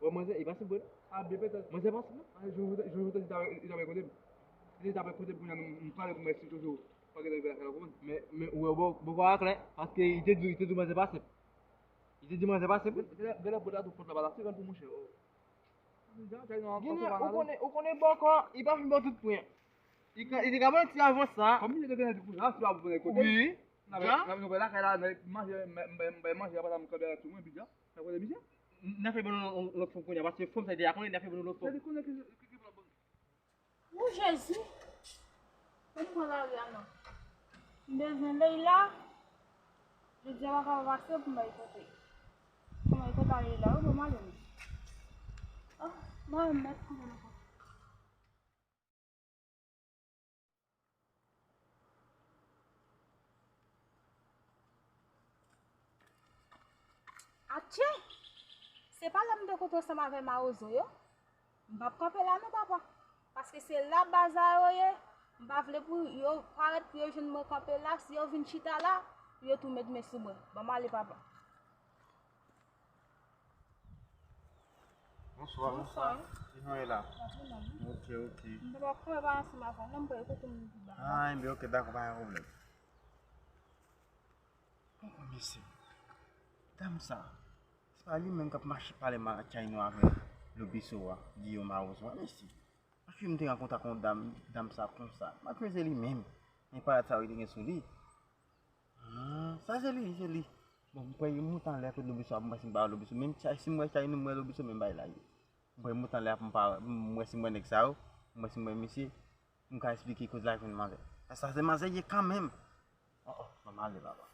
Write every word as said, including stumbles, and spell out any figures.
Wè manzè, li pa senp vre non. Manzè pa senp non. Jou ou te di li t ap kote m. Li t ap kote m kounye a, nou pale pou mwen si toujou pa gen lè fè lakay la, ou konprann? Men, men ou wè bò, bò pa klè, paske li te di, li te di manzè pa senp. Li te di manzè pa senp wi. Genlè, genlè bò la tou pot la pa la, se grann pou mouche. Genlè, ou konnen, ou konnen bòkò, li pa fin ba w tout pwen. Li ka, li te ka ba w ti avans sa. Kòm li te genyen di kou la, si w ap konnen kote. Wi. N ap, n ap jwe lakay la, n ap manje, m bay, m bay manje, apre sa m kanpe avèk tout mwen, epi dja, n ap konnen misye. N ap fè ban nou yon lòt fòm kounye a, paske fòm sa deja konnen, n ap fè ban nou lòt fòm. Sa te konnen ki, ki, ki plan bon. O Jezi! Mwen pran lari a non. M bezwen Leila. Jodi a pa ka pase pou m bay kote. Pou m bay kote a Leila, wi, pou m ale menm. Oh, mwen mèt konnen nan kote. Atchè! Se pa la m te kontre ansanm avè mawozo yo. M p ap kanpe la non, papa. Paske se la baz a yo ye. M pa vle pou yo parèt pou yo jwenn mwen kanpe la. Si yo vin chita la, yo tou met men sou mwen. Ban m ale, papa. Bonswa, bonswa. Kijan w ye la? Ok, ok. M te pa konnen pa ansanm avè w non, m pa kote m di ba. Ah, enben ok, dakò, pa gen pwoblèm. Bon, mesye, dam sa, se pa li menm k ap mache pale mal ak Tchayno avè Lobiso a, Guillaume Mawozo a, mesye. Paske m te rankontre ak yon dam, dam sa konsa. M pa kwè se li menm. Men parèt sa yo te gen sou li. Ah, sa se li, se li. Bon, m kwè yon mout anlè kote Lobiso a, m wè si m pa wè Lobiso. Menm Tchay, si m wè Tchayno, m wè Lobiso, menm bay la ye. M kwè yon mout anlè a pou m pa, m wè si m wè nèg sa yo, m wè si m wè misye, m ka eksplike kote l jwenn manzè. Sa se manzè ye kanmenm. Oh, oh, ban m ale, papa.